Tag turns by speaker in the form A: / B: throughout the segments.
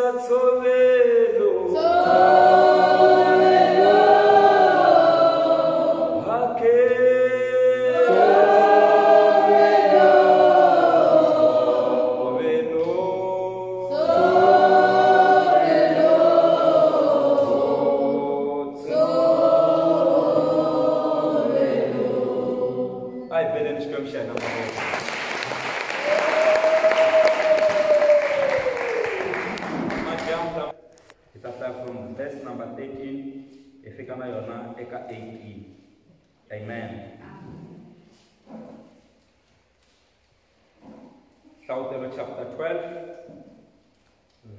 A: Nkhensa tshovelo. From verse number 13, eka 18. Amen. Hlavutelo chapter 12,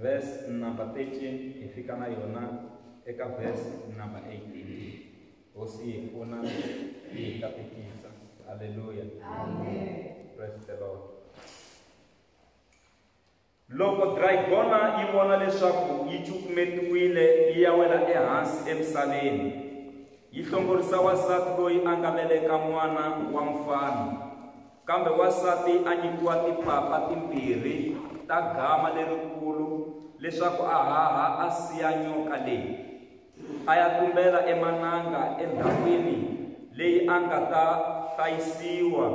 A: verse number 13, ifika na yona eka verse number 18. Hosi yi pfuna yi katekisa. Hallelujah.
B: Amen.
A: Praise the Lord. Loko dragona yi vona leswaku yi cukumetiwile yi ya wela ehansi emisaveni, yi hlongorisa wansati loyi a nga veleka n'wana wa mfana. Kambe wansati a nyikiwa tipapa timbirhi ta gama lerikulu leswaku a haha a siya nyoka leyi, a ya tumbela emananga endhawini leyi a nga ta hlayisiwa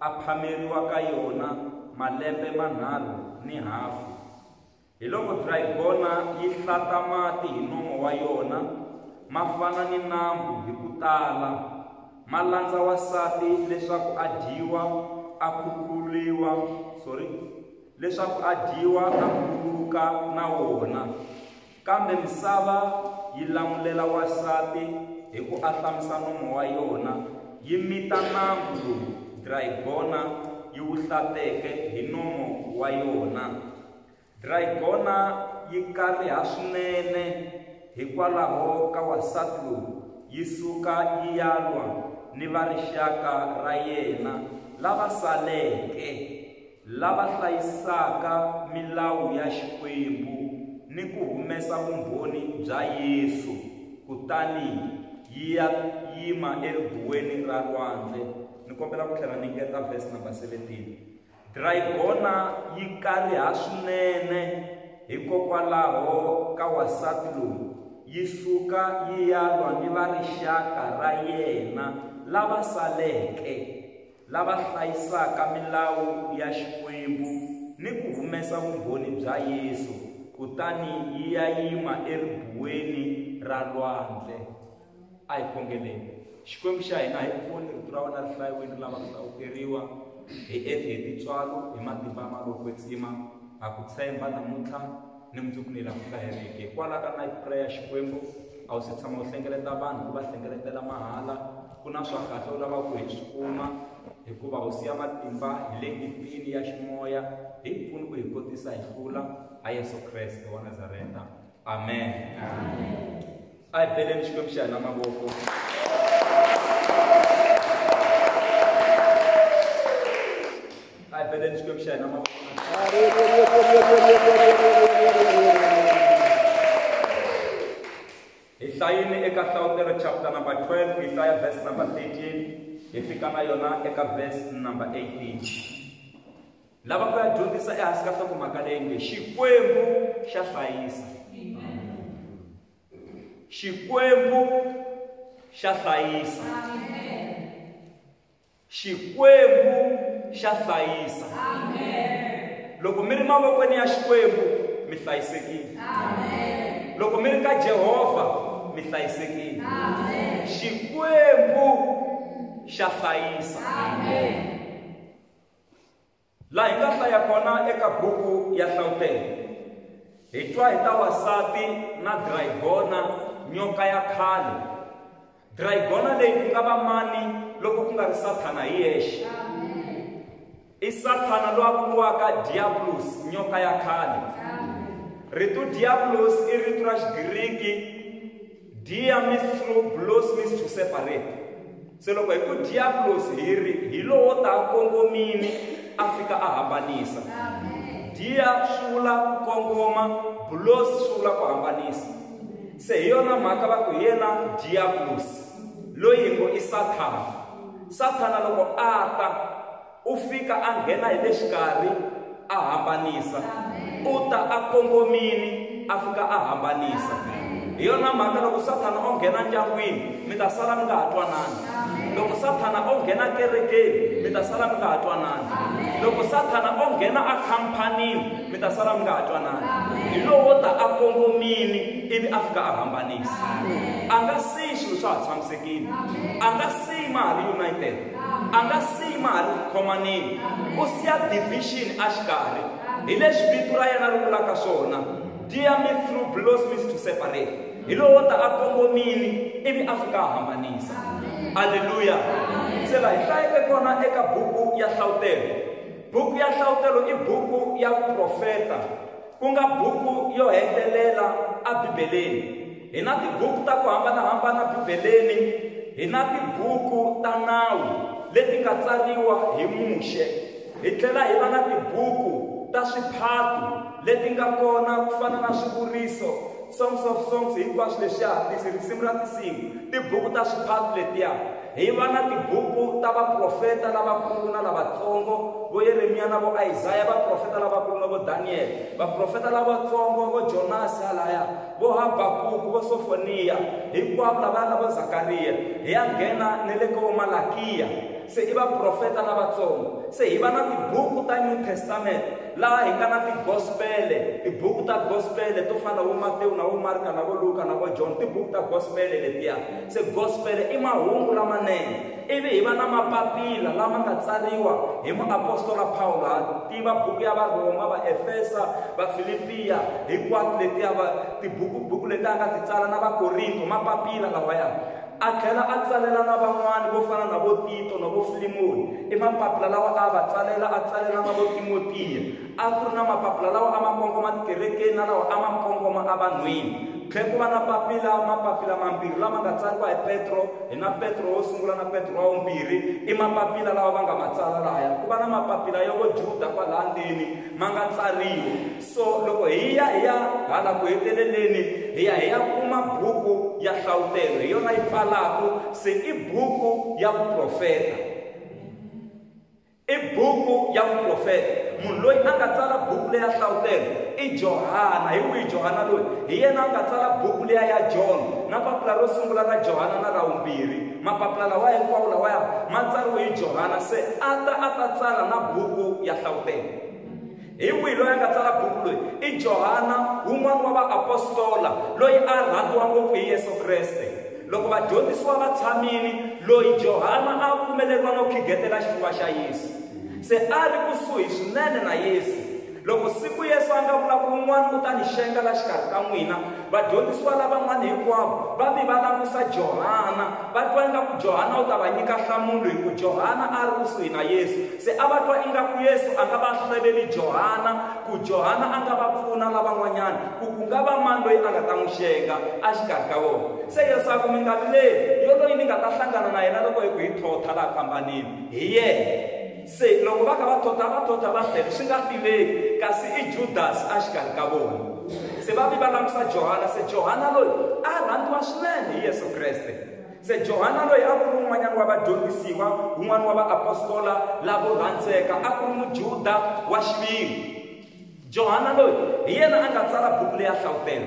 A: a phameriwa ka yona malembe manharhu ni hafu. Hi loko dragona yi hlata mati hi nomo wa yona, ma fana ni nambu hi ku tala, ma landza wansati leswaku a dyiwa a khukhuriwa, leswaku a dyiwa a khuluka na wona. Kambe misava yi lamulela wansati hi ku ahlamisa nomo wa yona, yi mita nambu lowu dragona yi wu hlateke hi nomo wa yona. Dragona yi kariha swinene hikwalaho ka wansati lowu, yi suka yi ya lwa ni va rixaka ra yena lava saleke, lava hlayisaka milawu ya Xikwembu ni ku humesa vumbhoni bya Yesu. Kutani yi ya yima eribuweni ra lwandle. Ni kombela ku tlhela ni ngeta verse number 17. Dragona yi kariha swinene hikokwalaho ka wansati lowu, yi suka yi ya lwa ni va rixaka ra yena lava saleke, lava hlayisaka milawu ya Xikwembu ni ku humesa vumbhoni bya Yesu. Kutani yi ya yima eribuweni ra lwandle. A hi khongeleni. Xikwembu xa hina hi pfuni, rito ra wena ri hlayiwile ri lava ku hlawuteriwa hi endle hi tintswalo hi matimba ma lowo kwetsima. Ha ku tshemba namuntlha ni mundzuku ni laha ku nga heriki. Hikwalaho ka night prayer Xikwembu a wu se tshama u hlengeleta vanhu ku va hlengeletela mahala. Ku na swa kahle u lavaka ku hi swi kuma, hikuva hosi ya matimba hi le nyimpini ya ximoya. Hi pfuni ku hi kotisa hi hlula a Yesu Kreste wa Nazareta. Amen.
B: Amen.
A: A hi beleni Xikwembu xa hina mavoko. A hi beleni Xikwembu xa hina mavoko. Hi hlayini eka Hlavutelo chapter number 12, hi hlaya verse number 13, hi fika na yona eka verse number 18. Lava ku ya dyondzisa ehansi ka nhlokomhaka leyi nge Xikwembu xa hlayisa. Xikwembu xa hlayisa. Xikwembu xa hlayisa. Loko mi ri mavokweni ya Xikwembu mi hlayisekile. Loko mi ri ka Jehovha mi hlayisekile. Xikwembu xa hlayisa. Laha hi nga hlaya kona eka buku ya Hlavutelo, hi twa hi ta wansati na dragona, nyoka ya khale. Dragona leyi ku nga va mani loko ku nga ri Sathana hi yexe? I Sathana loyi a vuriwaka Diabolus, nyoka ya khale. Rito Diabolus i rito ra Xigiriki, dia means through, blos means to separate. Se loko hi ku Diabolus hi ri hi lowo ta kongomini a fika a hambanisa. Dia swi vula ku kongoma, blos swi vula ku hambanisa. Se hi yona mhaka va ku hi yena Diabolus, loyi hi ngo i Sathana. Sathana loko a ta u fika a nghena hi le xikarhi a hambanisa. U ta a kongomini a fika a hambanisa. Hi yona mhaka loko Sathana o nghena ndyangwini mi ta sala mi nga ha twanani. Loko Sathana o nghena kerekeni mi ta sala mi nga ha twanani. Loko Sathana o nghena akhampanini mi ta sala mi nga ha twanani. Hi lowo ta a kongomini ivi a fika a hambanisa. A nga siyi swilo swa ha tshamisekile, a nga siyi mali united, a nga siyi mali khomanini, u siya division a xikarhi. Hi leswi vito ra yena ri vulaka swona, dear me through blows means to separate. Hi lowo ta a kongomini ivi a fika a hambanisa. Alleluya. Se la hi hlayeke kona eka buku ya Hlavutelo. Buku ya Hlavutelo i buku ya vuprofeta, ku nga buku yo hetelela ebibeleni. Hi na tibuku ta ku hambanahambana bibeleni, hi na tibuku ta nawu leti nga tsariwa hi Muxe, hi tlhela hi va na tibuku ta swiphato leti nga kona ku fana na swivuriso, Songs of Songs, hinkwaswo leswiya, risimu ra tinsimu, tibuku ta swiphato letiya. Hi va na tibuku ta vaprofeta lavakulu na lavatsongo, vo Yeremiya na vo Isaya, vaprofeta lavakulu na vo Daniel, vaprofeta lavatsongo vo Jonasi halaya, vo Habakuku, vo Sofoniya, hinkwavo lavaya na vo Zakariya, hi ya nghena na le ka vo Malakiya. Se i vaprofeta lavatsongo. Se hi va na tibuku ta New Testament laha hi nga na tigospele, tibuku ta gospele to fana na vo Matewu na vo Marka na vo Luka na vo John, tibuku ta gospele letiya. Se gospele i mahungu lamanene. Ivi hi va na mapapila lama nga tsariwa hi muapostola Paulo. Ha tiva buku ya Varhoma, Vaefesa, Vafilipiya, hinkwato letiya tibuku leti a nga ti tsala na Vakorinto, mapapila lawaya. A tlhela a tsalela na van'wani vo fana na vo Tito na vo Filemoni. I mapapila lawa a va tsalela, a tsalela na vo Timotiya. A ku ri na mapapila lawa a ma kongoma tikerekeni na lawa a ma kongoma evanhwini. Tlhe ku va na papila, mapapila mambirhi lama nga tsariwa hi Petro, hi na Petro wo sungula na Petro wa vumbirhi. I mapapila lawa va nga ma tsala lahaya. Ku va na mapapila ya vo Juda kwalaha ndzeni ma nga tsariwa. So loko hi ya hi ya hala ku heteleleni, hi ya hi ya kuma buku ya Hlavutelo, hi yona yi pfalaku. Se i buku ya vuprofeta, i buku ya vuprofeta. Munhu loyi a nga tsala buku leya Hlavutelo i Johana. Hi wihi Johana loyi? Hi yena a nga tsala buku leya ya John, na papila ro sungula ra Johana na ra vumbirhi. Mapapila lawa hinkwawo lawaya ma tsariwe hi Johana. Se a ta a ta tsala na buku ya Hlavutelo. Hi wihi loyi a nga tsala buku loyi? I Johana, wun'wana wa vaapostola loyi a rhandziwa ngopfu hi Yesu Kreste. Loko vadyondzisiwa va tshamile, loyi Johana a pfumeleriwa no khigetela xifuva xa Yesu. Se a ri kusuhi swinene na Yesu. Loko siku Yesu a nga vula ku un'wana u ta ni xenga la xikarhi ka n'wina, vadyondzisiwa lavan'wana hinkwavo va vi va langusa Johana, va twa ingaku Johana u ta va nyika nhlamulo, hi ku Johana a ri kusuhi na Yesu. Se a va twa ingaku Yesu a nga va hleveli Johana, ku Johana a nga va pfuna lavan'wanyana, ku ku nga va mani loyi a nga ta n'wi xenga a xikarhi ka vona. Se Yesu a ku mi nga vileli, yoloyi ni nga ta hlangana na yena loko hi ku hi thotha laha kambanini, hi yena. Se loko va kha va thotha, va thotha va tele swi nga tiveki, kasi i Judas a xikarhi ka vona. Se va vi va langusa Johana. Se Johana loyi a rhandziwa swinene hi Yesu Kreste. Se Johana loyi a ku ri wun'wanyana wa vadyondzisiwa, wun'wana wa vaapostola lavo rhandzeka, a ku ri Mujuda wa xiviri. Johana loyi hi yena a nga tsala buku leya Hlavutelo.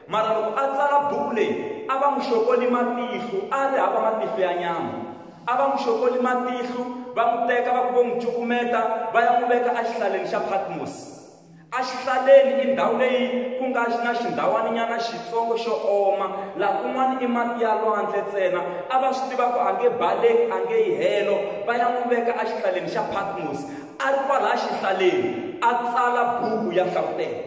A: Mara loko a tsala buku leyi, a va n'wi xokoli matihlo, a ri hava matihlo ya nyama. A va n'wi xokoli matihlo, va n'wi teka va ku vo n'wi cukumeta, va ya n'wi veka exihlaleni xa Patmos. Exihlaleni i ndhawu leyi ku nga na xindhawaninyana xitsongo xo oma, laha kun'wana i mati ya lwandle ntsena. A va swi tiva ku a nge baleki, a nge yi helo, va ya n'wi veka exihlaleni xa Patmos. A ri kwalaha xihlaleni a tsala buku ya Hlavutelo.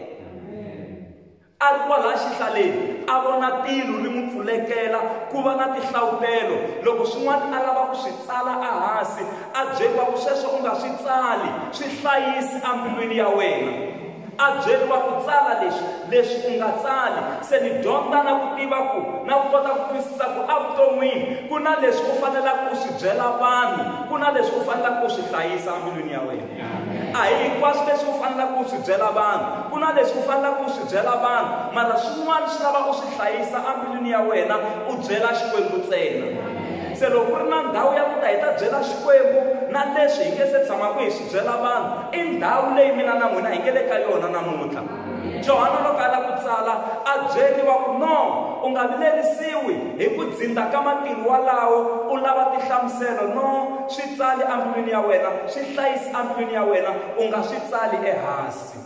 A: A ri kwalaha xihlaleni a vona tilo ri n'wi pfulekela, ku va na tihlavutelo. Loko swin'wana a lava ku swi tsala ehansi, a byeriwa ku sweswo u nga swi tsali, swi hlayisi embilwini ya wena. A byeriwa ku tsala leswi, leswi u nga tsali. Se ni dyondza na ku tiva ku, na ku kota ku twisisa ku evuton'wini ku na leswi u fanelaka u swi byela vanhu, ku na leswi u fanelaka u swi hlayisa embilwini ya wena. A hi hinkwaswo leswi u fanelaka u swi byela vanhu, ku na leswi u fanelaka u swi byela vanhu, mara swin'wana swi lava u swi hlayisa embilwini ya wena, u byela Xikwembu ntsena. Se loko ku ri na ndhawu ya ku ta hi ta byela Xikwembu na leswi hi nge se tshamaka hi swi byela vanhu i ndhawu leyi mina na n'wina hi nge le ka yona namuntlha. Johana loko a lava ku tsala a byeriwa ku no u nga vilerisiwi hi ku dzinda ka matilo walawo u lava tinhlamuselo, no swi tsali embilwini ya wena, swi hlayisi embilwini ya wena, u nga swi tsali ehansi.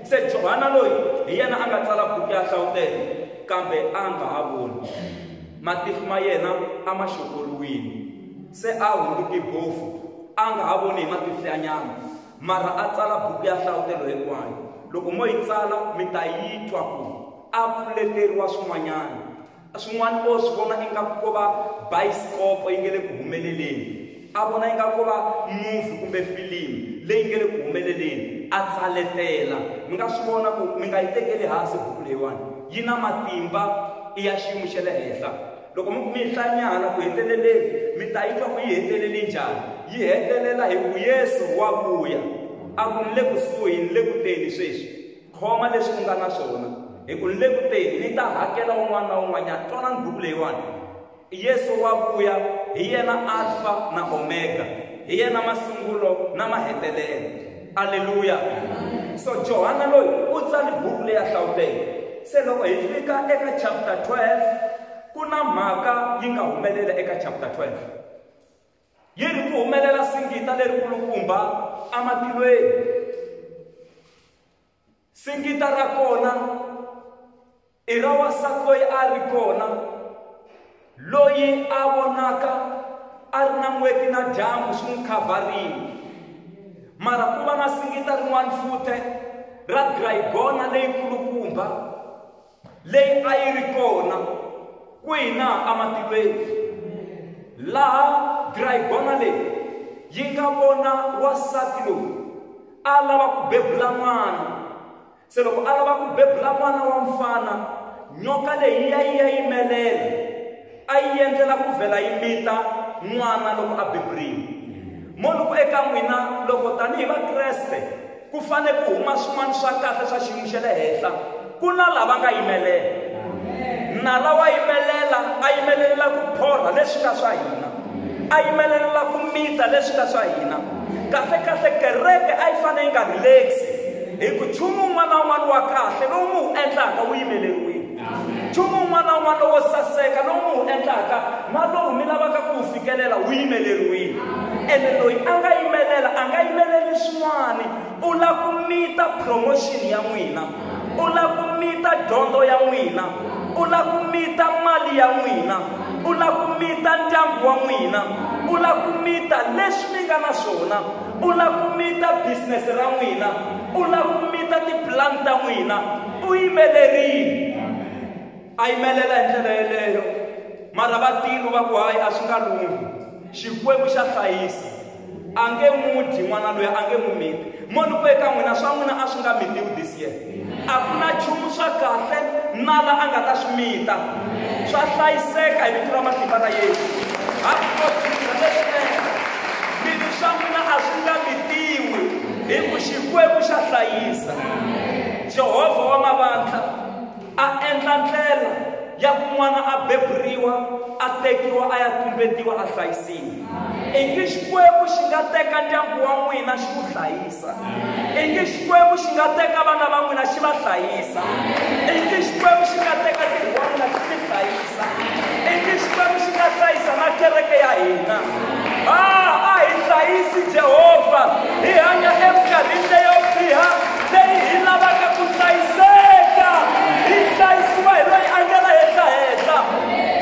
A: Se Johana loyi hi yena a nga tsala buku ya Nhlavutelo, kambe a nga ha voni, matihlo ma yena a ma xokoriwile, se a hundzuke bofu, a nga ha voni hi matihlo ya nyama, mara a tsala buku ya Nhlavutelo hinkwayo. Loko mo yi tsala mi ta yi twa ku a pfuleteriwa swin'wanyana, swin'wana o swi vona ingaku ko va bayisikopo yi nge le ku humeleleni, a vona ingaku ko va movie kumbe filimi leyi nge le ku humeleleni, a tsaletela. Mi nga swi vona ku mi nga yi tekeli hansi buku leyiwani, yi na matimba i ya xiyimo xa le henhla. Loko mi ku mi yi hlaya mi ya hala ku heteleleni, mi ta yi twa ku yi hetelele njhani. Yi hetelela hi ku Yesu wa vuya, a ku ni le kusuhi ni le ku teni sweswi, khoma leswi u nga na swona hi ku ni le ku teni ni ta hakela un'wana na un'wanyana. Twanani buku leyiwani, Yesu wa vuya, hi yena Alpha na Omega, hi yena masungulo na mahetelelo. Alleluya. So Johana loyi u tsale buku leyi ya Nhlavutelo. Se loko hi fika eka chapter 12, ku na mhaka yi nga humelela eka chapter 12. Yi ri ku humelela singita lerikulukumba ematilweni. Singita ra kona i ra wansati loyi a ri kona, loyi a vonaka a ri na n'weti na dyambu swi n'wi khavharile. Mara ku va na singita rin'wana futhe ra dragona leyikulukumba leyi a yi ri kona kwihi na ematilweni, laha dragona leyi yi nga vona wansati loyi a lava ku bebula n'wana. Se loko a lava ku bebula n'wana wa mfana, nyoka leyi ya yi ya yimelela, a yi endlela ku vhela yi mita n'wana loko a beburiwa. Mo loko eka n'wina loko tanihi Vakreste ku fanele ku huma swin'wana swa kahle swa xiyimo xa le henhla, ku na lava nga yimelela. Nala wa yimelela, a yimelelela ku phorha leswi nga swa hina, a yimelelela ku mita leswi nga swa hina. Kahle kahle kereke a yi fanele yi nga relax, hi ku nchumu wun'wana na wun'wana wa kahle lowu mi wu endlaka wu yimeleriwile, nchumu wun'wana na wun'wana lowo saseka lowu mi wu endlaka na lowu mi lavaka ku wu fikelela wu yimeleriwile. Ene loyi a nga yimelela a nga yimeleli swin'wana, u lava ku mita promotion ya n'wina, u lava ku mita dyondzo ya n'wina, u lava ku mita mali ya n'wina, u lava ku mita ndyangu wa n'wina, u lava ku mita leswi mi nga na swona, u lava ku mita business ra n'wina, u lava ku mita tiplan ta n'wina. U yimelerile, a yimelela hi ndlela yeleyo. Mara va tilo va ku hayi a swi nga lunghi, Xikwembu xa hlayisa, a nge n'wi dyi n'wana loyi, a nge n'wi miti. Mo ni ku eka n'wina swa n'wina a swi nga mitiwi this year, a ku na nchumu swa kahle nala a nga ta swi mita, swa hlayiseka hi vito ra matimba ra Yesu. Ha producer leswinene, miri swa n'wina a swi nga mitiwi hi ku Xikwembu xa hlayisa. Jehovha wa mavandla a endla ndlela ya ku n'wana a beburiwa, a tekiwa, a ya tumbetiwa, a hlayisiwa. Ingi Xikwembu xi nga teka ndyangu wa n'wina xi ku hlayisa, ingi Xikwembu xi nga teka vana va n'wina xi va hlayisa, ingi Xikwembu xi nga teka ntirho wa n'wina xi ti hlayisa, ingi Xikwembu xi nga hlayisa na kereke ya hina. A hi hlayisi Jehovha, hi hanya eminkarhini leyo biha leyi hi lavaka ku hlayiseka, hi hlayisiwa hi loyi a nga le henhla-henhla.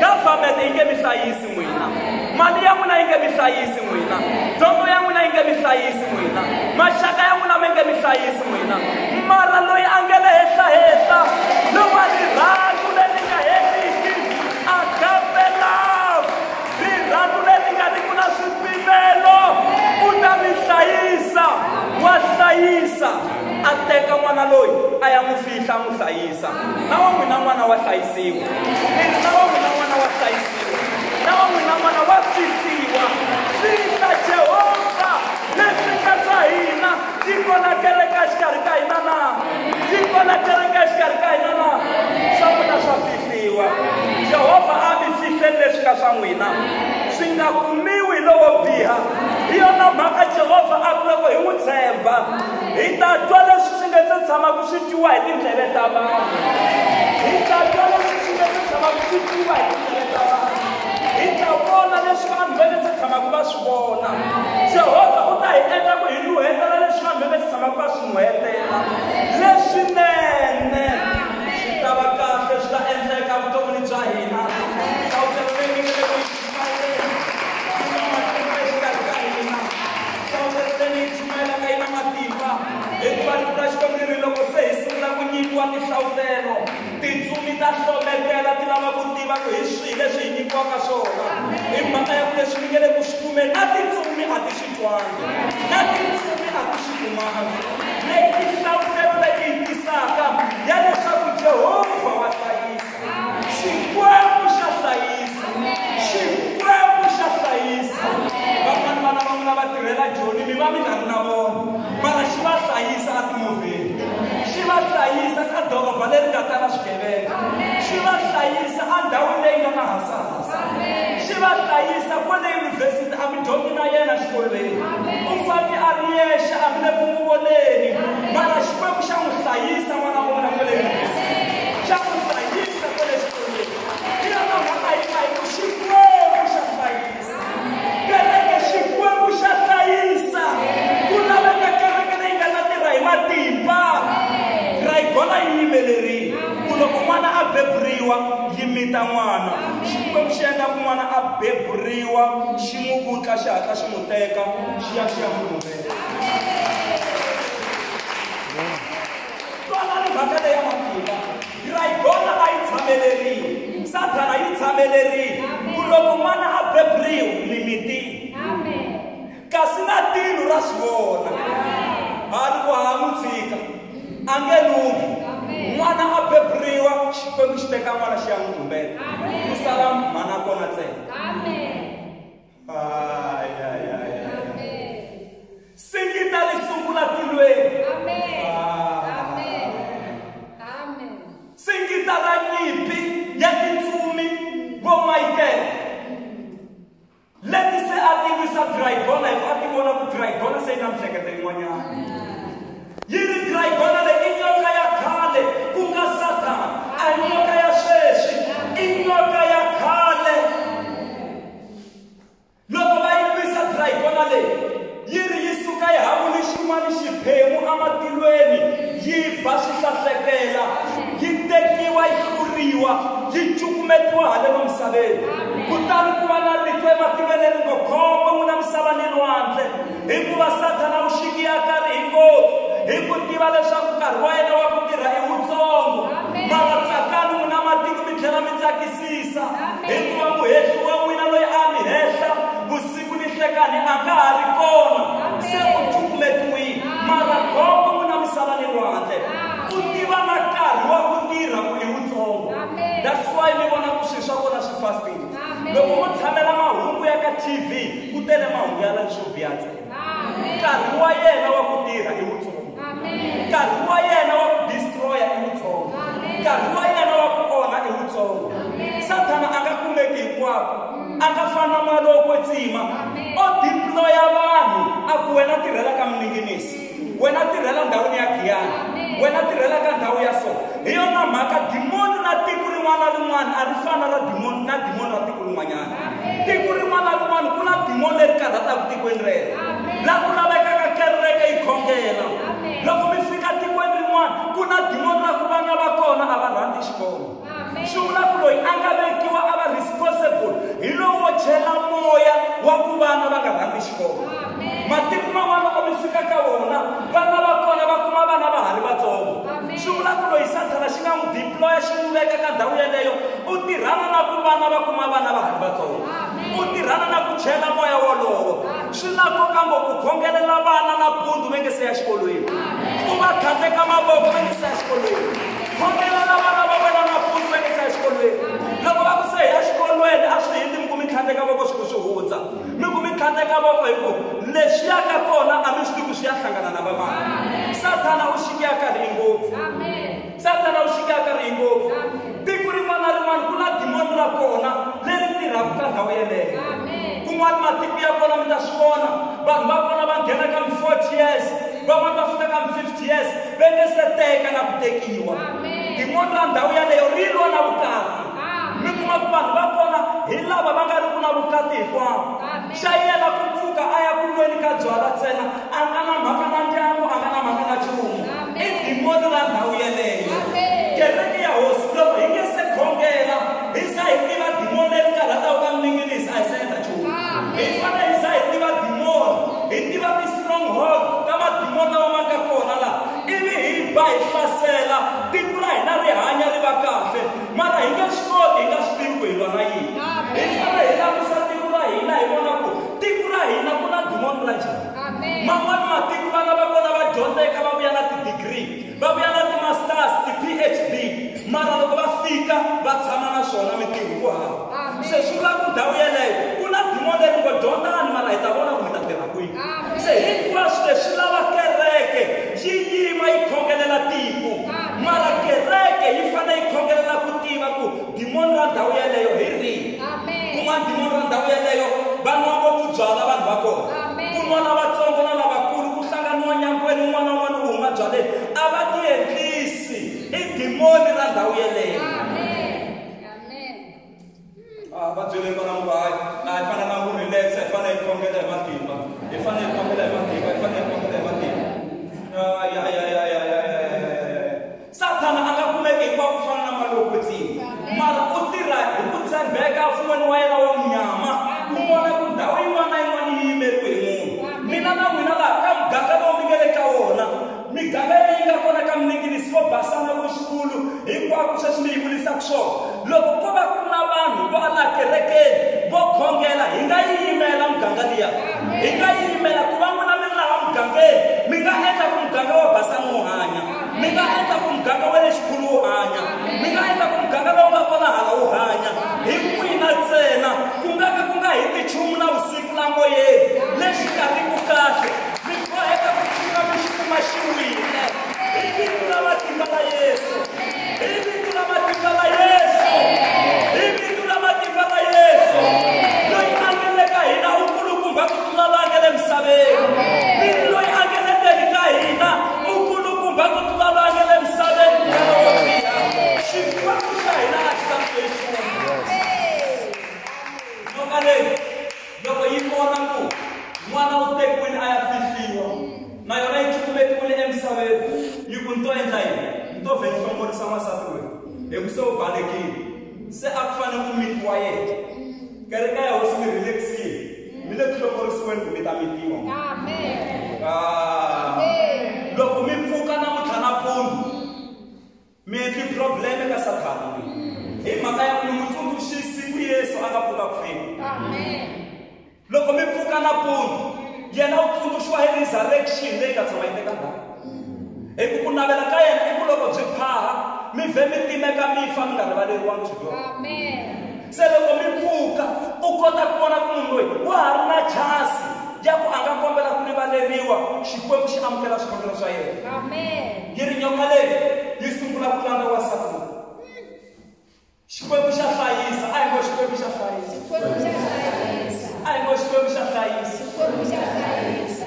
A: Government yi nge mi hlayisi n'wina, mali ya n'wina yi nge mi hlayisi n'wina, dyondzo ya n'wina yi nge mi hlayisi n'wina, maxaka ya n'wina mi nge mi hlayisi n'wina, mara loyi a nga le henhla-henhla, lowa rirhandzu leri nga heriki, agape love, rirhandzu leri nga riki na swipimelo, u ta mi hlayisa. Wa hlayisa, a teka n'wana loyi a ya n'wi fihla, a n'wi hlayisa. Na wa n'wina n'wana wa hlayisiwa, na wa n'wina n'wana wa hlayisiwa, na wa n'wina n'wana wa fihliwa. Fihla Jehovha leswi nga swa hina, tiko na kereke exikarhi ka hina na tiko na kereke exikarhi ka hina na swa n'wina swa fihliwa. Jehovha a mi fihleli leswi nga swa n'wina, swi nga kumiwi lowo biha. Hi yona mhaka tshemba. Hi ta twa leswi swi nga se tshamaka swi twiwa hi tindleve ta vanhu. Hi ta twa leswi swi nga se tshamaka swi twiwa hi tindleve ta vanhu. Hi ta vona leswi vanhu va nga se tshamaka va swi vona. Jehovha u ta hi endla ku hi nuhetela leswi vanhu va nga se tshamaka va swi nuhetela. Leswinene swi ta va kahle, swi ta endleka vuton'wini bya hina. Nhlavutelo leyi mi nga le ku yi chumayeleni yi na matimba exikarhi ka hina. Nhlavutelo leyi mi yi chumayelaka yi na matimba, hikuva rito ra Xikwembu ri ri loko se hi sungula ku nyikiwa tinhlavutelo, tintsumi ta hlometela ti lava ku tiva ku hi swihi leswi hi nyikiwaka swona. Hi mhaka ya ku leswi mi nge le ku swi kumeni, na tintsumi a ti swi twangi, na tintsumi a ti swi kumangi. Leyi i nhlavutelo leyi yi tisaka ya leswaku Jehovha wa hlayisa, Xikwembu xa hlayisa, Xikwembu xa hlayisa. Van'wani vana va n'wina va tirhela Joni, mi va mi nga ri na vona, mara xi va hlayisa etimovheni, xi va hlayisa ka doroba leri nga tala swigevenga, xi va hlayisa endhawini leyi nga na hasahasa, xi va hlayisa kwale yunivhesiti. A mi dyondzi na yena xikolweni, u fambi a ri yexe, a mi le ku n'wi voneni, mara Xikwembu xa n'wi hlayisa n'wana wa n'wina kwale yunivhesiti, xa n'wi hlayisa kwale xikolweni. Hi yona mhaka yi nga hi ku Xikwembu xa hlayisa. Kereke, Xikwembu xa hlayisa. Ku laveka kereke leyi nga ta tirha hi matimba. Dragona yi yimelerile ku loko n'wana a beburiwa yi mita n'wana. Xikwembu xi endla ku n'wana a beburiwa, xi n'wi vutla, xi hatla xi n'wi teka, xi ya xi ya n'wi rhumela. Twanani mhaka leyi ya matimba. Dragona a yi tshamelerile, Sathana yi tshamelerile ku loko n'wana a beburiwa ni mitile, kasi na tilo ra swi vona. A ri ku ha n'wi tshika, a nge lunghi. N'wana a beburiwa, Xikwembu xi teka n'wana xi ya n'wi tumbela, ku sala mhana kona ntsena. Ay, ay, ay, ay. Singita ri sungula tilweni. Singita ra nyimpi ya tintsumi vo Michael leti se a ti lwisa dragona, hikuva a ti vona ku dragona se yi na mihleketo yin'wanyana. Yi ri dragona leyi i nyoka ya khale, ku nga Sathana, a hi nyoka ya sweswi, i nyoka ya khale. Loko va yi lwisa dragona leyi, yi ri yi suka yi hamule xin'wana xiphemu ematilweni, yi ba swi hlahlekela, yi tekiwa yi hluriwa, yi cukumetiwa haleno misaveni. Kutani ku va na rito ematilweni leri ngo khombo n'wina misava ni lwandle, hikuva Sathana u xikiya karhi hi ngopfu, hi ku tiva leswaku nkarhi wa yena wa ku tirha i wutsongo. Mara tsakani n'wina matiko mi tlhela mi tsakisisa, hikuva muhehli wa n'wina loyi a mi hehla vusiku ni nhlekani a nga ha ri kona, se u cukumetiwile. Mara khombo n'wina misava ni lwandle, u tiva na nkarhi wa ku tirha ku i wutsongo. That's why mi vona ku swilo swa kona swi fastile. Loko mo tshamela mahungu ya ka TV, ku tele mahungu ya leswo biha ntsena. Nkarhi wa yena wa ku tirha i wutsongo, nkarhi wa yena wa ku destroya i wutsongo, nkarhi wa yena wa ku onha i wutsongo. Sathana a nga kumeki hinkwako, a nga fani na moya lowo kwetsima o deploya vanhu a ku wena tirhela ka Mninginisi, wena tirhela ndhawini ya Giyani, wena tirhela ka ndhawu ya so. Hi yona mhaka dimoni ra tiko rin'wana na rin'wana a ri fani ra dimoni na dimoni ra tiko rin'wanyana. Tiko rin'wana na rin'wana ku na dimoni leri karhataka tikweni rero, laha ku lavekaka kereke yi khongela. Loko mi fika tikweni rin'wana ku na dimoni ra ku vana va kona a va rhandzi xikolo. Swi vula ku loyi a nga vekiwa a va responsible hi lowu wo chela moya wa ku vana va nga rhandzi xikolo. Matiko man'wana loko mi fika ka wona, vana va kona va kuma vana va ha ri vatsongo. Swi vula ku loyi Sathana xi nga n'wi deploya xi n'wi veka ka ndhawu yeleyo, u tirhana na ku vana va kuma vana va ha ri vatsongo, u tirhana na ku chela moya wolowo. Swi na nkoka ngopfu ku khongelela vana nampundzu va nge se ya xikolweni, u va tlhandleka mavoko va nge se ya xikolweni. Khongelela vana va wena nampundzu va nge se ya xikolweni. Loko va ku se hi ya xikolweni, a swi hindzi mi ku mi tlhandleka voko swi ku swi hundza, mi ku mi tlhandleka voko, hi ku leswi yaka kona a mi swi tivi ku swi ya hlangana na vamani. Sathana u xikiya karhi ngopfu, Sathana u xikiya karhi ngopfu. Tiko rin'wana na rin'wana ku na dimoni ra kona leri tirhaka ka ndhawu yeleyo. Kun'wana matiko ya kona mi ta swi vona, vanhu va kona va nghena ka mi 40 years Van'wani va fika ka 50 years va nge se teka na ku tekiwa. Dimoni ra ndhawu yaleyo ri lwa na vukati. Mi kuma ku vanhu va kona hi lava va nga ri ku na vukati hinkwavo. Xa yena ku pfuka a ya ku nweni ka byalwa ntsena, a nga na mhaka na ndyangu, a nga na mhaka na nchumu. I dimoni ra ndhawu yeleyo. Kereke ya hosi loko hi nge se khongela hi za hi tiva dimoni leri karhataka ka mininginisi, a hi se endla nchumu. Hi fanele hi za hi tiva dimoni, hi tiva ti-stronghold ta madimoni lawa ma nga kona laha, ivi hi ba hi hlasela tiko ra hina ri hanya ri va kahle. Mara hi nge swi koti, hi nga swi tivi ku hi lwa na yini. Hi fanele hi langusa tiko ra hina hi vona ku tiko ra hina ku na dimoni ra njhani. Man'wani matiko vana va kona va dyondzeka va vuya na ti-degree, va vuya na ti-masters, ti-PhD, mara loko va fika va tshama na swona mintirho ku hava. Se swi vula ku ndhawu yeleyo ku na dimoni leri ngo dyondzani, mara hi ta vona ku mi ta tirha kwihi. Se hinkwaswo leswi lava kereke yi yima yi khongelela tiko, mara kereke yi fanele yi khongelela ku tiva ku dimoni ra ndhawu yeleyo hi rihi. Kun'wana dimoni ra ndhawu yeleyo va nwa ngopfu byalwa vanhu va kona, ku nwa lavatsongo na lavakulu, ku hlanganiwa nyangweni, un'wana na un'wana u huma byaleni, a va ti endlisi. I dimoni ra ndhawu yeleyo. Va byele vana ku hayi, a hi fanelanga ku relax, hi fanele hi khongela hi matimba, hi fanele hi khongela hi matimba, hi fanele hi khongela hi matimba. Sathana a nga kumeki hinkwako ku fana na mali yo kwetsima, mara u tirha hi ku tshembeka mfun'weni wa yena wa munyama ku vona ku ndhawu yin'wana na yin'wana yi yimeriwe hi munhu. Mina na n'wina laha ka muganga lowu mi nga le ka wona, miganga leyi nga kona ka mininginisi vo basana vo xikulu hinkwako sweswi mi yi vulisaka swona, loko ko va ku ri na vanhu va la kerekeni vo khongela, hi nga yi yimela muganga liya, hi nga yi yimela ku va n'wina mi ri laha mugangeni, mi nga endla ku muganga wa basana wu hanya, mi nga endla ku muganga wa le xikulu wu hanya, mi nga endla ku muganga lowu nga kona hala wu hanya. Hi n'wina ntsena, ku nga ka ku nga heti nchumu na vusiku la moyeni lexi nga ri ku kahle, mi boheka ku pfuka mi xi kuma xi wile. Hi vito ra matimba la Yesu, hi vito ra matimba la Yesu, hi vito ra matimba la Yesu. Loyi a nga le ka hina u kulukumba ku tlula loyi a nga le misaveni. Ni loyi a nga le ndzeni ka hina u kulukumba ku tlula loyi a nga le misaveni. Ku nga lowo biha, Xikwembu xa hina a xi tsandzeki nchumu. Nyoka leyi loko yi vona ku n'wana u tekiwile a ya fihliwa, na yona yi cukumetiwile emisaveni, yi ku ni to endla yini? Ni to vhe ni hlongorisa n'wansati loyi hi ku se u balekile, se a ku fanele ku mitiwa yena. Kereke ya hosi mi relaxile, mi le ku hlongorisiweni ku mi ta mitiwa. Loko mi pfuka namuntlha nampundzu mi endli probleme ka Sathana hi mhaka ya ku mi n'wi tsundzuxi siku Yesu a nga pfuka ku feni. Loko mi pfuka nampundzu yena u tsundzuxiwa hi resurrection leyi nga tshama yi teka ndhawu, hi ku ku navela ka yena i ku loko byi phaha mi vhe mi timeka mi fa mi nga rivaleriwangi swidyoho. Se loko mi pfuka u kota ku vona ku munhu loyi wa ha ri na chance ya ku a nga kombela ku rivaleriwa, Xikwembu xi amukela swikhongelo swa yena. Yi ri nyoka leyi yi sungula ku landza wansati loyi. Xikwembu xa hlayisa, a hi ngo Xikwembu xa hlayisa, a hi ngo Xikwembu xa hlayisa.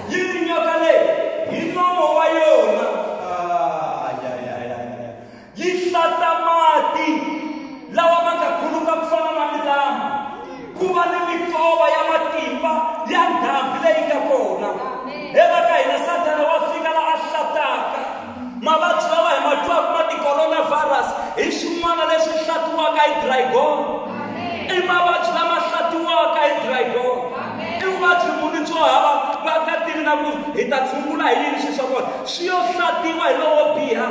A: Yi ri nyoka leyi hi nomo wa yona yi hlata mati lawa ma nga khuluka ku fana na milambu, ku va ni mikova ya matimba ya ndhambi leyi nga kona. Eva ka hina Sathana wa fika la a hlataka mavabyi lawa hi ma twaka ma ti-coronavirus hi xin'wana leswi hlatiwaka hi dragon. I mavabyi lama hlatiwaka hi dragon. I vuvabyi muni byo hava va nga tivi na ku hi ta tshungula hi yini xi swa kona, swi yo hlatiwa hi lowo biha.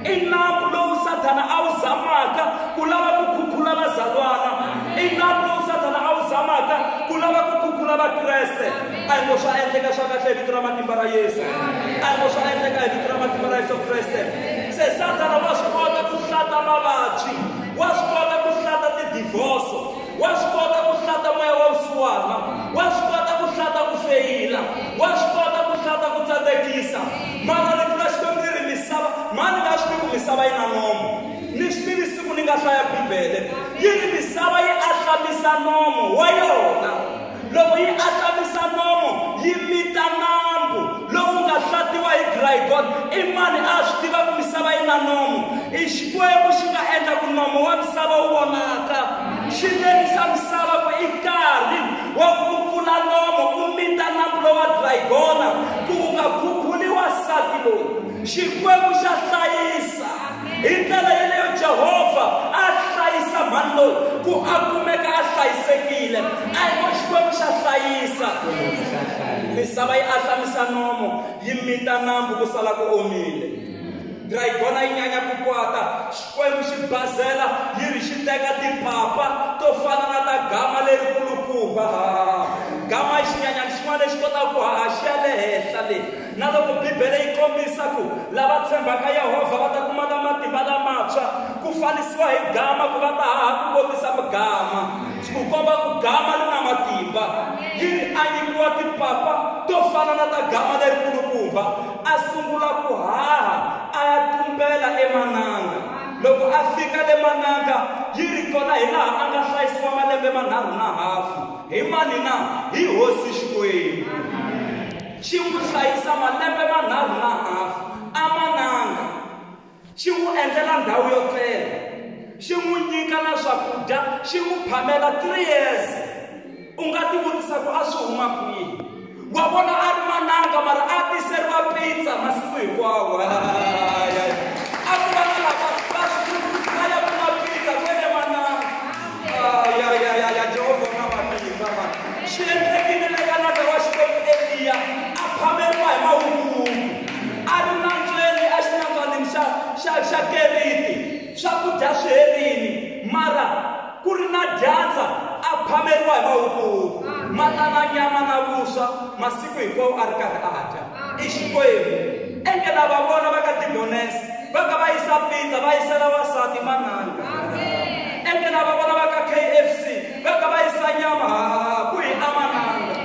A: I nambu lowu Sathana a wu zamaka ku lava ku khukhula vazalwana, i nambu lowu Sathana a wu zamaka ku lava ku khukhula Vakreste. A hi ngo swa endleka swa kahle hi vito ra matimba ra Yesu, a hi ngo swa endleka hi vito ra matimba ra Yesu Kreste. Se Sathana wa swi kota ku hlata mavabyi, wa swi kota ku hlata ti-divorce, wa swi kota ku hlata moya wa vusiwana, wa swi kota ku hlata ku feyila, wa swi kota ku hlata ku tsandzekisa. Mara rito ra Xikwembu ri ri misava, mani nga swi tivi ku misava yi na nomo, ni swi tivi siku ni nga hlaya Bibele yi ri misava yi ahlamisa nomo wa yona. Loko yi ahlamisa nomo yi mita nambu lowu nga hlatiwa hi dragona i mani a swi tiva ku misava yi na nomo i Xikwembu xi nga endla ku nomo wa misava wu vonaka xi lerisa misava ku i nkarhi wa ku u pfula nomo u mita nambu lowa dragona ku u nga khukhuli wansati loyi. Xikwembu xa hlayisa hi ndlela yeleyo Jehovha a hlayisa mhani loyi ku a kumeka a hlayisekile. A hi ko Xikwembu xa hlayisa. Misava yi ahlamisa nomo yi mita nambu ku sala ku omile. Dragona yi nyanya ku kwata, Xikwembu xi bazela yi ri xi teka tipapa to fana na ta gama lerikulukumba. Gama i xinyanyana xin'wana lexi kotaka ku haha xi ya le henhla le. Na loko Bibele yi kombisa ku lava tshembaka Yehovha va ta kuma na matimba lamantshwa ku fanisiwa hi gama ku va ta haha ku kotisa gama, ku komba ku gama ri na matimba. Yi ri a nyikiwa tipapa to fana na ta gama lerikulukumba, a sungula ku haha a ya tumbela emananga. Loko a fika le mananga yi ri kona hi laha a nga hlayisiwa malembe manharhu na hafu hi mani na hi hosi Xikwembu. Xi n'wi hlayisa malembe manharhu na hafu a mananga, xi n'wi endlela ndhawu yo tlela, xi n'wi nyika na swakudya, xi n'wi phamela 3 years. U nga tivutisa ku a swi huma kwihi. Wa vona a ri mananga mara a tiseriwa pizza masiku hinkwawo. A ku va na lava va swi va ya kuma pizza kwele mananga. Ya Jehovha na matimba mani. Swi endlekile le ka nandza wa Xikwembu Eliya a phameriwa hi mawukuwuku a ri nandzweni a xinandzwanini xa Keriti, swakudya swi herini mara ku ri na dyandza a phameriwa hi mawukuwuku ma ta na nyama na vuswa masiku hinkwawo a ri karhi a dya. I Xikwembu. Enge lava vona va ka Dibonese va ka va yisa pizza va yisela wasati mananga. Enge lava vona va ka KFC va ka va yisa nyama ku hi amananga.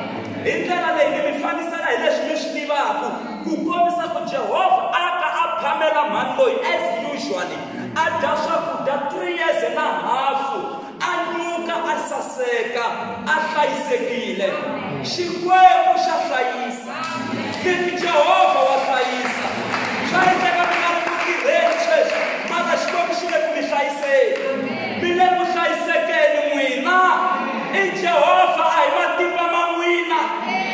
A: Hi ndlela leyi ni mi fanisela hi leswi mi swi tivaka ku kombisa ku Jehovha a ka a phamela mhani loyi as usually a dya swakudya 3 years na hafu a nyuka a saseka a hlayisekile. Xikwembu xa hlayisa. Ni Jehovha wa hlayisa. Swa endleka mi nga ri ku tirheni sweswi mara Xikwembu xi le ku mi hlayiseni. Mi le ku hlayisekeni n'wina. I Jehovha a hi matimba ma n'wina,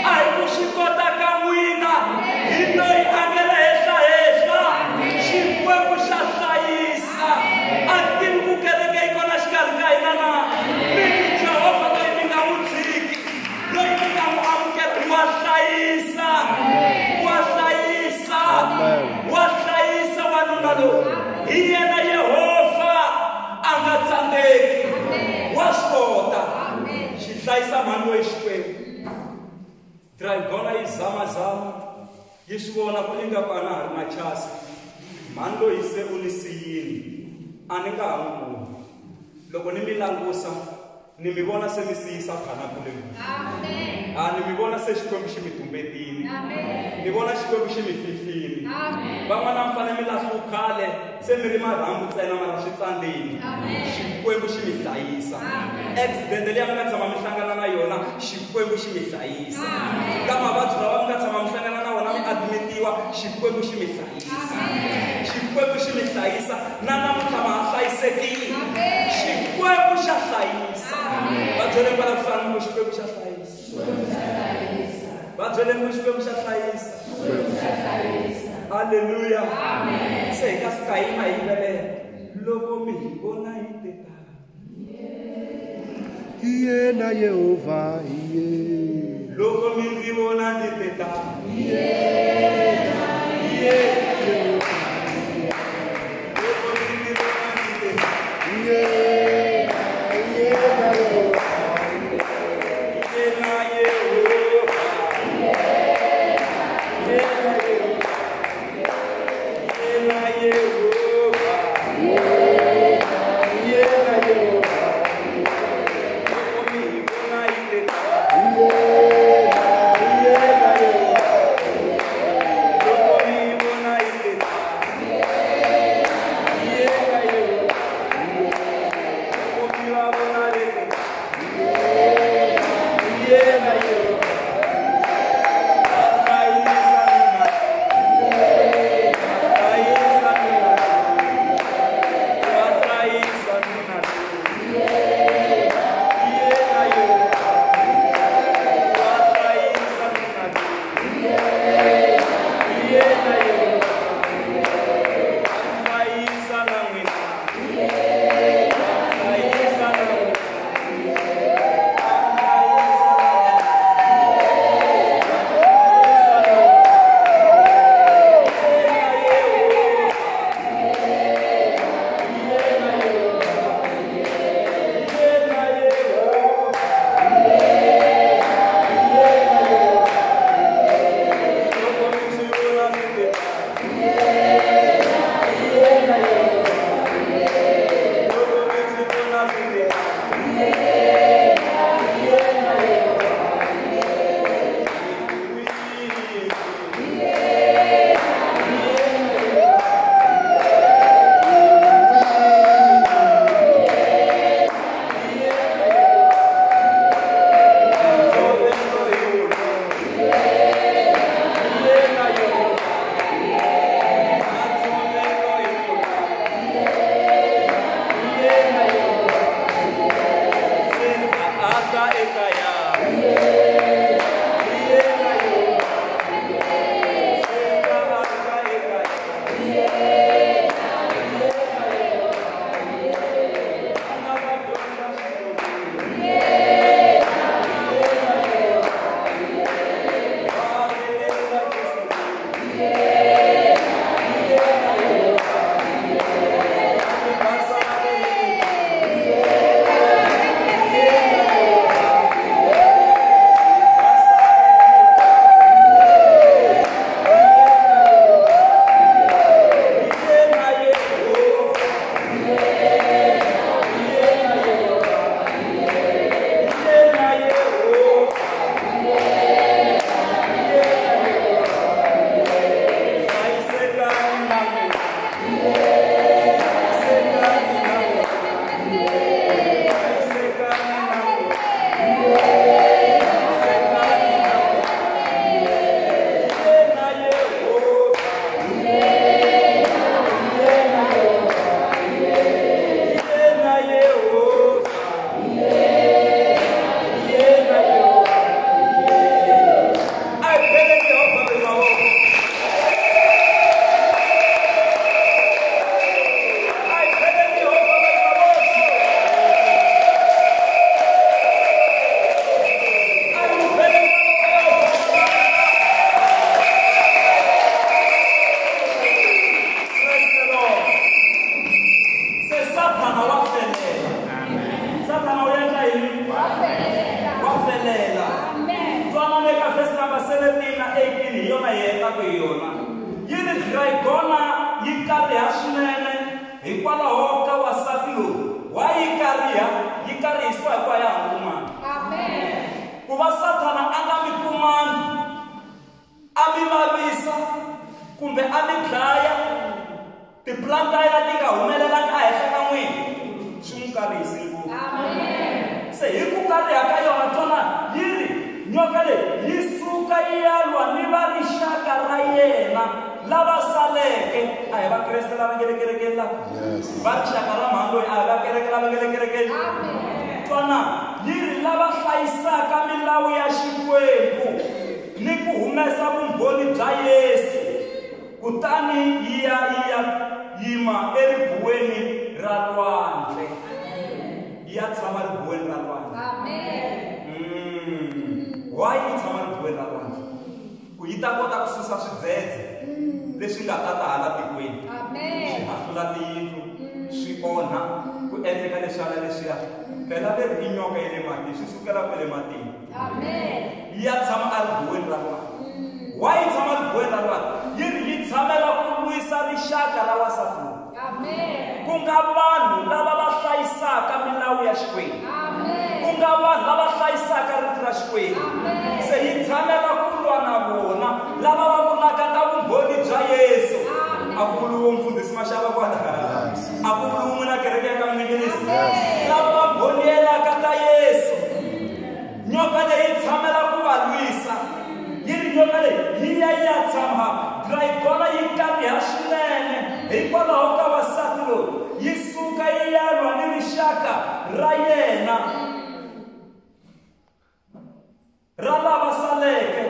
A: a hi ku swi kota ka n'wina, hi loyi a nga le henhlahenhla. Xikwembu xa hlayisa. A tivi ku kereke yi kona xikarhi ka hina na. Mi ri Jehovha loyi mi nga n'wi tshiki, loyi mi nga n'wi amukela, wa hlayisa, wa hlayisa, wa hlayisa wanuna loyi. Hi yena Yehovha a nga tsandzeki, wa swi kota. Xi hlayisa mhani loyi Xikwembu. Dragona yi zamazama yi swi vona ku ingaku a na ha ri na chance. Mhani loyi se u ni siyini, a ni nga ha n'wi kumi. Loko ni mi langusa ni mi vona se mi siyisa phana kule. A ni mi vona se Xikwembu xi mi tumbetini, ni vona Xikwembu xi mi fihlini. Van'wana mi fanele mi lahliwa khale se mi ri marhambu ntsena mara swi tsandzeni. Xikwembu xi mi hlayisa. Accident leyi mi nga tshama mi hlangana na yona Xikwembu xi mi hlayisa. Ka mavabyi lawa mi nga tshama mi hlangana na wona mi admitiwa Xikwembu xi mi hlayisa. Xikwembu xi mi hlayisa na namuntlha ma ha hlayisekile. Xikwembu xa hlayisa. Va byeleni va la ku fana ni Xikwembu xa hlayisa. Va byeleni ku Xikwembu xa hlayisa. Haleluya. Se hi nga suka hi yima hi yimbelela loko mi hi vona hi teta.
C: Hi yena Yehovha, hi yena.
A: Loko mi ndzi vona ndzi teta. Hi yena Yehovha. Loko mi ndzi vona ndzi teta.
C: Hi yena, hi yena Yehovha.
A: Hi yena Yehovha. Hi yena Yehovha. Hi yena Yehovha.
C: Hi yena Yehovha.
A: Loko mi hi vona hi teta.
C: Hi yena, hi yena Yehovha.
A: Why yi kariha? Yi karihisiwa hikuva ya ha kumanga. Ku va Sathana a nga mi kumangi, a mi vavisa kumbe a mi dlaya, tiplan ta yena ti nga humelelanga ehenhla ka n'wina, swi n'wi karihise ngopfu. Se hi ku kariha ka yona twana yi ri nyoka leyi yi suka yi ya lwa ni va rixaka ra yena lava saleke. A hi vakreste lava nge le kerekeni la. Va rixaka ra mhani loyi a hi vakereke lava nge le kerekeni. Twana yi ri lava hlayisaka milawu ya Xikwembu ni ku humesa vumbhoni bya Yesu, kutani yi ya yima eribuweni ra lwandle. Yi ya tshama ribuweni ra lwandle. Why yi tshama ribuweni ra lwandle? Ku yi ta kota ku susa swidzedze leswi nga ta ta hala tikweni, swi hahlula tiyindlu, swi onha, ku endleka leswiya na leswiya. Phela leri i nyoka ya le matini, swi sukela kwale matini. Yi ya tshama eribuweni ra lwandle. Why yi tshama ribuweni ra lwandle? Yi ri yi tshamela ku lwisa rixaka ra wansati loyi, ku nga vanhu lava va hlayisaka milawu ya Xikwembu, ku nga vanhu lava hlayisaka rito ra Xikwembu. Se yi tshamela ku lwa na vona lava va vulaka ta vumbhoni bya Yesu. A ku vuriwi mfundhisi Mashava kwala, a ku vuriwi n'wina kereke ya ka Mninginisi, lava va mbhonielaka ta Yesu. Nyoka leyi tshamela ku va lwisa. Yi ri nyoka leyi yi ya yi ya tshama dragona yi kariha swinene hikwalaho ka wansati loyi, yi suka yi ya lwa ni rixaka ra yena ra lava saleke,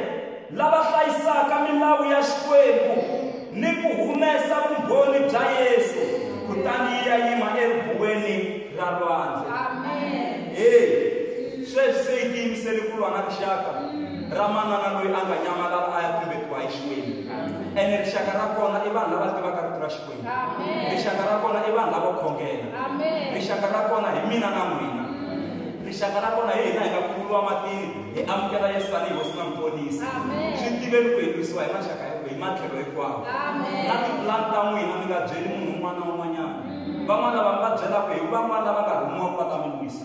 A: lava hlayisaka milawu ya Xikwembu ni ku humesa vumbhoni bya Yesu, kutani yi ya yima eribuweni ra lwandle. Sweswi se yi tiyimisele ku lwa na rixaka ra manana loyi a nga nyamalala a ya tumbetiwa hi Xikwembu. Ene rixaka ra kona i vanhu lava tivaka rito ra Xikwembu. Rixaka ra kona i vanhu lava khongela. Rixaka ra kona hi mina na n'wina. Rixaka ra kona hi hina hi nga khululiwa matini, hi amukela Yesu tanihi Hosi na Muponisi. Swi tiveni ku hi lwisiwa hi maxaka hi matlhelo hinkwawo. Na tipulani ta n'wina mi nga byeli munhu un'wana na un'wanyana. Van'wana lava mi va byelaka hi van'wana lava nga rhumiwa ku va ta mi lwisa.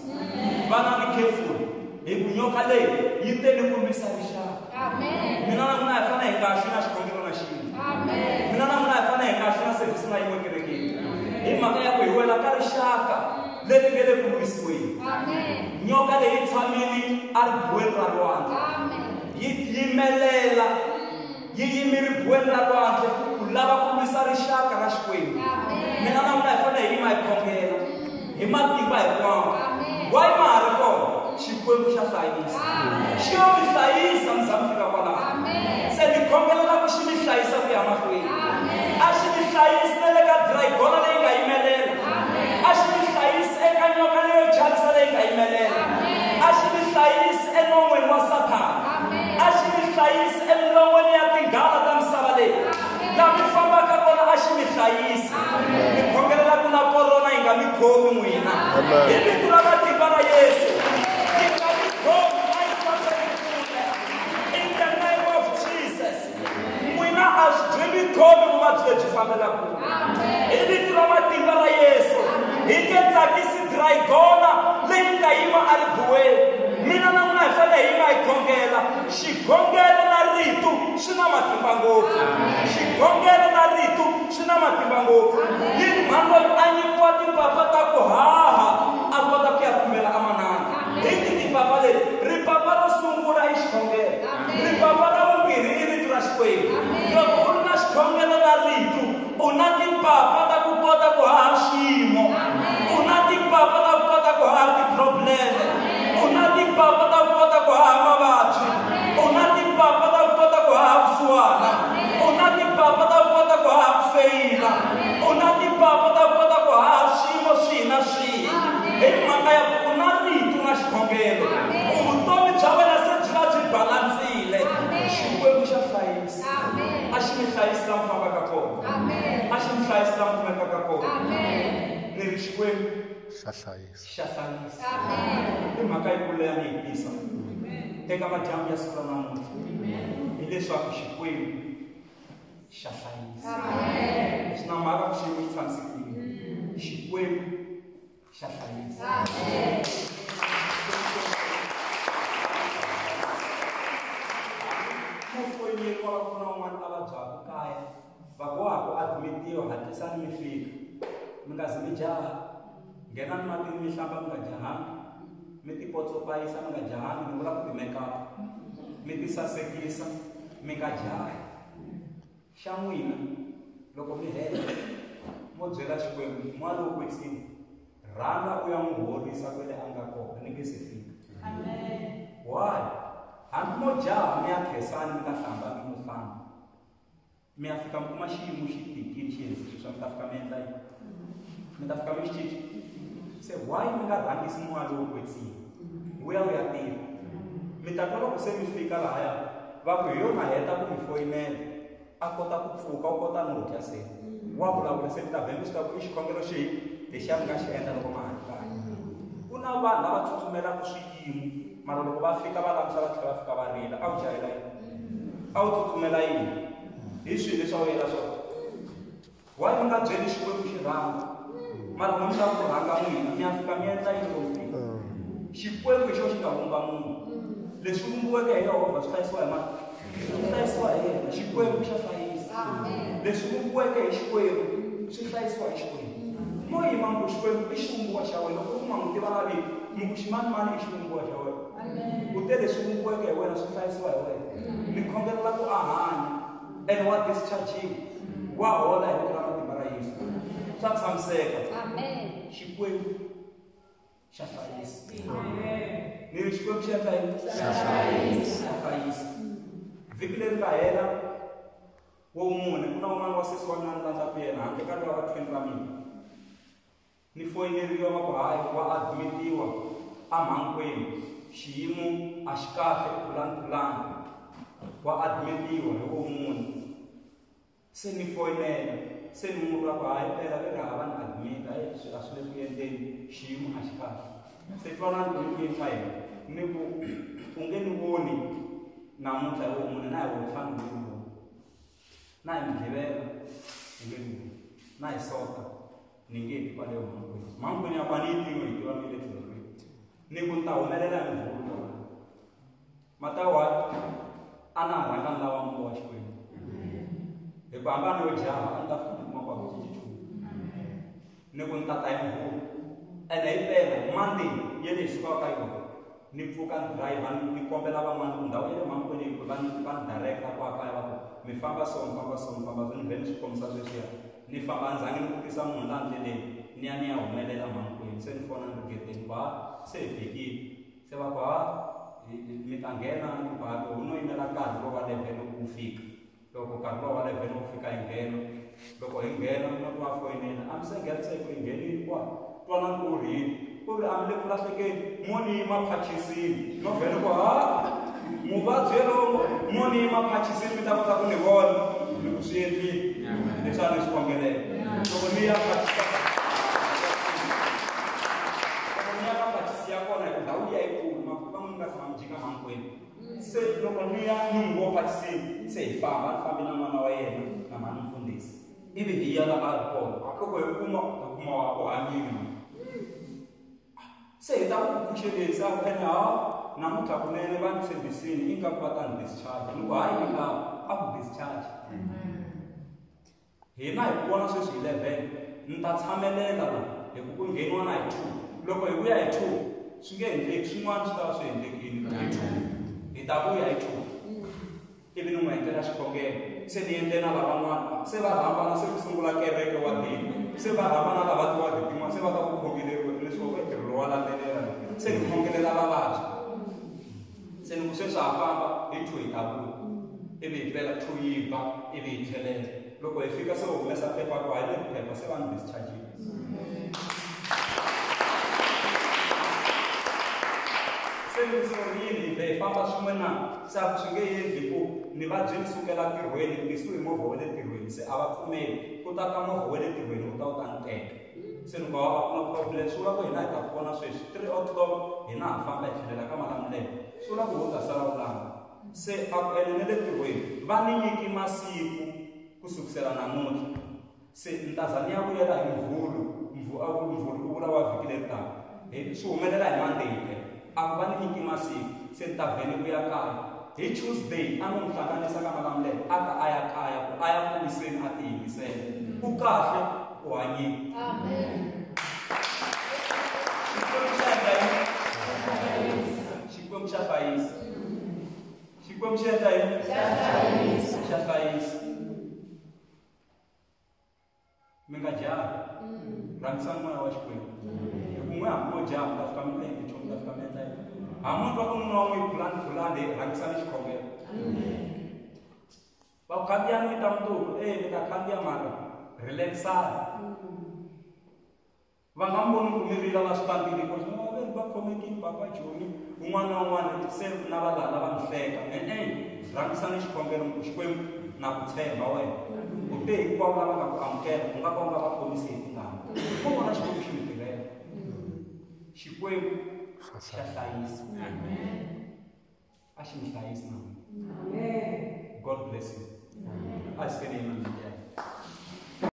A: Vana ni careful hi ku nyoka leyi yi tele ku lwisa rixaka. Mina na n'wina hi fanele hi nga xwi na xikhongelo na xin'we. Mina na n'wina hi fanele hi nga xwi na service na yin'we kerekeni. Hi mhaka ya ku hi wela ka rixaka leri nge le ku lwisiweni. Nyoka leyi tshamile eribuweni ra lwandle, yi yimelela, yi yime ribuweni ra lwandle ku lava ku lwisa rixaka ra Xikwembu. Mina na n'wina hi fanele hi yima hi khongela hi matimba hinkwawo. Why ma ha ri kona? Xikwembu xa hlayisa. Xi yo mi hlayisa mi za mi fika kwalaho. Se mi khongelela ku xi mi hlayisa ku ya mahlweni. A xi mi hlayisi na le ka dragona leyi nga yimelela. A xi mi hlayisi eka nyoka leyo chavisa leyi nga yimelela. A xi mi hlayisi enon'weni wa Sathana. A xi mi hlayisi emilon'weni ya tinghala ta misava leyi. Laha mi fambaka kona a xi mi hlayisi. Mi khongelela ku na korona yi nga mi khomi n'wina. Hi vito ra matimba ra Yesu. Yi nga mi khomi, a yi fambeli kule. In the name of Jesus. N'wina a byi mi khomi vuvabyi lebyi fambela kule. Hi vito ra matimba ra Yesu. Hi nge tsakisi dragona leyi nga yima eribuweni. Mina na n'wina hi fanele hi yima hi khongela. Xikhongelo na rito swi na matimba ngopfu. Xikhongelo na rito swi na matimba ngopfu. Yi mhani loyi a nyikiwa timpapa ta ku haha a kota ku ya kumela emananga. Hi ti timpapa leti, ripapa ro sungula i xikhongelo, ripapa ra vumbirhi i rito ra Xikwembu. Loko u ri na xikhongelo na rito, u na timpapa ta ku kota ku haha swiyimo, u na timpapa ta ku kota ku haha ti-problem-e, u na timpapa ta ku kota ku haha mavabyi, u na timpapa ta ku kota ku haha vusiwana, u na timpapa ta ku kota ku haha ku feyila, u na timpapa ta ku kota ku haha swiyimo swihi na swihi. Hi mhaka ya ku u na rito na xikhongelo, vutomi bya wena se byi va byi balansile. Xikwembu xa hlayisa. A xi mi hlayisi laha mi fambaka kona. A xi mi hlayisi laha mi kumekaka kona. Ni ri Xikwembu
C: xa hlayisa.
A: Xa hlayisa. I mhaka yikulu leyi a ni yi tisa eka madyambu ya siku ra namuntlha, hileswaku Xikwembu xa hlayisa. Swi na mhaka ku xiyimo xi tshamisekile. Xikwembu xa xa hlayisa.
B: Amen.
A: Mufoyineriwa va ku na un'wana a vabyaka kaya, va ku wa ha ku admitiwa, hatlisani mi fika, mi nga zi mi jaha, nghenani matini mi hlamba mi nga jahangi, mi tipotsopayisa mi nga jahangi, ni vula ku ti-makeup, mi tisasekisa mi nga jahi. Xa n'wina loko mi heta mo byela Xikwembu, moya lowo kwetsima, rhanga u ya n'wi horisa kwele a nga kona, ni nge se fika.
B: Amen.
A: Why? Hambi mo jaha mi ya khensani mi nga hlambangi no hlamba, mi ya fika mi kuma xiyimo xi tikile xi endlise sweswo, mi ta fika mi endla yini? Mi ta fika mi xi cinca. Se why mi nga rhangisi moya lowo kwetsima wu ya wu ya tirha? Mi ta twa loko se mi fika lahaya va ku hi yo na heta ku mi foyinela, a kota ku pfuka, u kota no dya se wa vulavula, se mi ta vhela mi swi tiva ku i xikhongelo xihi lexiya mi nga xi endla loko ma ha ri kaya. Ku na vanhu lava tsutsumelaka swiyimo, mara loko va fika va langusa va tlhela va fika va rila. A wu jahela yini? A wu tsutsumela yini? Hi swihi leswi a wu yela swona? Why mi nga byeli Xikwembu xi rhanga? Mara n'wina mi lava ku rhanga n'wina, mi ya fika mi endla yini loko mi fika? Xikwembu hi xona xi nga vumba munhu. Leswi vumbiweke hi Yehovha swi hlayisiwa hi mani? Swi hlayisiwa hi yena. Xikwembu xa hlayisa. Leswi vumbiweke hi Xikwembu swi hlayisiwa hi Xikwembu. Mo yima mi ku Xikwembu i xivumbiwa xa wena, loko u kuma n'wi tiva na vito, mi ku ximanimani i xivumbiwa xa wena. U te leswi vumbiweke hi wena swi hlayisiwa hi wena. Ni khongelela ku a hanya, ene wa dischargiwa, wa hola hi vito ra matimba ra Yesu. Swa tshamiseka.
B: Amen.
A: Xikwembu xa hlayisa.
B: Amen.
A: Ni ri Xikwembu xi endla yini?
B: Xa hlayisa.
A: Xa hlayisa. Vhiki leri nga hela wo mune, ku na un'wana wa sesi wa mina ni landza ku yena handle ka loyi wa twin ra mina. Ni foyineriwa va ku hayi, wa admitiwa emhankwini, xiyimo a xi kahle, phulani, wa admitiwa hi wo mune. Se ni foyinela, se ni n'wi vula ku hayi phela ve ri hava ni admita, hayi a swi le ku endleni, xiyimo a xi kahle. Se twanani ku ni ku yini swa yena, ni ku u nge ni voni namuntlha hi wo mune, na hi wo ntlhanu nge ni voni, na hi Mugqivela u nge ni voni, na hi Sonta ni nge ti kwale mhankwini. Mhankwini ya kwani yi tivi, yi tiva mi le tlhelweni. Ni ku ni ta humelela hi Muvhulu kwala. Matawa a na ha rhanga ni lava moya wa Xikwembu. Hi ku hambana yo jaha a ni ta fika ni kuma ku a ku cinci nchumu. Ni ku ni ta ta hi Muvhulu. Ene hi mpela Monday ye leyi hi sukaka ka yona, ni pfuka ni driver, ni kombela van'wana ku ndhawu ya le mhankwini yi va ni va ni director kwa kaya, va ku mi famba so, mi famba so, mi famba so, ni vhele ni swi kombisa sweswiya. Ni famba a ni zangi ni vutisa munhu laha ndleleni, ni ya ni ya humelela mhankwini. Se ni fona ni ri gedeni, ku ha se hi fikile. Se va ku ha mi ta nghena, ni ku ha wu no yimela nkarhi lowu wa 11 loko wu fika. Loko nkarhi lowu wa 11 wu fika hi nghena. Loko hi nghena na ku va foyinela, a mi se nghena, se ku hi nghenile kwa. Twanani ku ri yini? U ri a mi le ku lahlekeni, mo ni yima phachisini. No vhele ku ha muvabyi yalowo mo ni yima phachisini, mi ta kota ku ni vona. Ni ku swi endlile leswi a ni swi khongelela. Loko ni ya phachisa, loko ni ya ka phachisi ya kona, hi ku ndhawu liya yikulu, ma ku van'wana mi nga tshama mi jika mhankwini. Se loko ni ya ni n'wi vo phachisini, se hi famba, ni fambi na n'wana wa yena na mhani mfundhisi, ivi hi ya la a ri kona. Loko hi kuma, hi kuma u hanyile. Se hi ta ku pfuxeleni, se a ku ene ha namuntlha kunene va ni tshembisile ingaku va ta ni discharge. Ni ku hayi ni nga a ku discharge. Hina hi ku vona sweswi hi 11, ni ta tshamelela la hi ku ku ngheniwa na hi 2. Loko hi vuya hi 2, swi nge endleki, swin'wana swi ta va swi endlekile hi 2. Hi ta vuya hi 2. Ivi ni n'wi endlela xikhongelo. Se ni endle na lavan'wana, se va rhambana, se ku sungula kereke wa dini, se va rhambana lava tiwadi tin'wana, se va ta ku khongeleriwa leswi va ku ntirho lowu wa landzelela. Se ni khongelela vavabyi. Se ni ku sweswi ha famba hi 2 hi ta vuya. Ivi hi pela 2 yi ba, ivi hi tlhelela. Loko hi fika se u humesa phepha ku hayi leri phepha, se va ni discharge. Se ni ku se ri yini, hi vhe hi famba swin'we na? Se a ku swi nge endli ku ni vabyi ni sukela ntirhweni, ni tisiwe hi movha wa le ntirhweni, se a va pfumeli. Ku ta ta movha wa le ntirhweni wu ta wu ta ni teka. Se ni ku a ku na problem, swi vula ku hina hi ta ku vona sweswi 3 o'clock, hina ha famba hi tlhelela ka Malamulele. Swi vula ku ho ta sala u langa. Se a ku ene ne le ntirhweni va ni nyiki masiku ku sukusela namuntlha. Se ni ta za ni ya vuyela hi Muvhulu, Mvhulu u vula wa vhiki leri taka. Hi swi humelela hi Monday phela. A ku va ni nyiki masiku se ni ta vhele ku ya kaya. Hi Tuesday a no n'wi hlanganisa ka Malamulele a ta a ya kaya ku a ya ku wiseni a tiyimisela. U kahle u hanyile.
B: Amen.
A: Xikwembu xa endla yini? Xikwembu xa hlayisa. Xikwembu xi endla yini? Xa hlayisa. Mi nga jahi. Rhangisani moya wa Xikwembu. Hi ku n'we hambi mo jaha mi ta fika mi endla nchumu, mi ta fika mi endla yini. Hambi mo twa ku nuna wa n'wi phulani phulani, rhangisani xikhongelo. Va ku khandziyani mi ta mundzuku, mi ta khandziya mara relaxani. Va nga mi voni ku mi rila la switandini hikuva swi va ri va khomekile papa Joni un'wana na un'wana se na valala va mi hleka. E-e, rhangisani xikhongelo mi ku Xikwembu na ku tshemba wena. U te hinkwavo lava nga ku amukela u nga ka u nga va khomisi hi tingana. Ko vona Xikwembu xi mi tirhela. Xikwembu xa hlayisa. A xi mi hlayisi na n'wina. God bless you. A hi sukeni hi yimeni.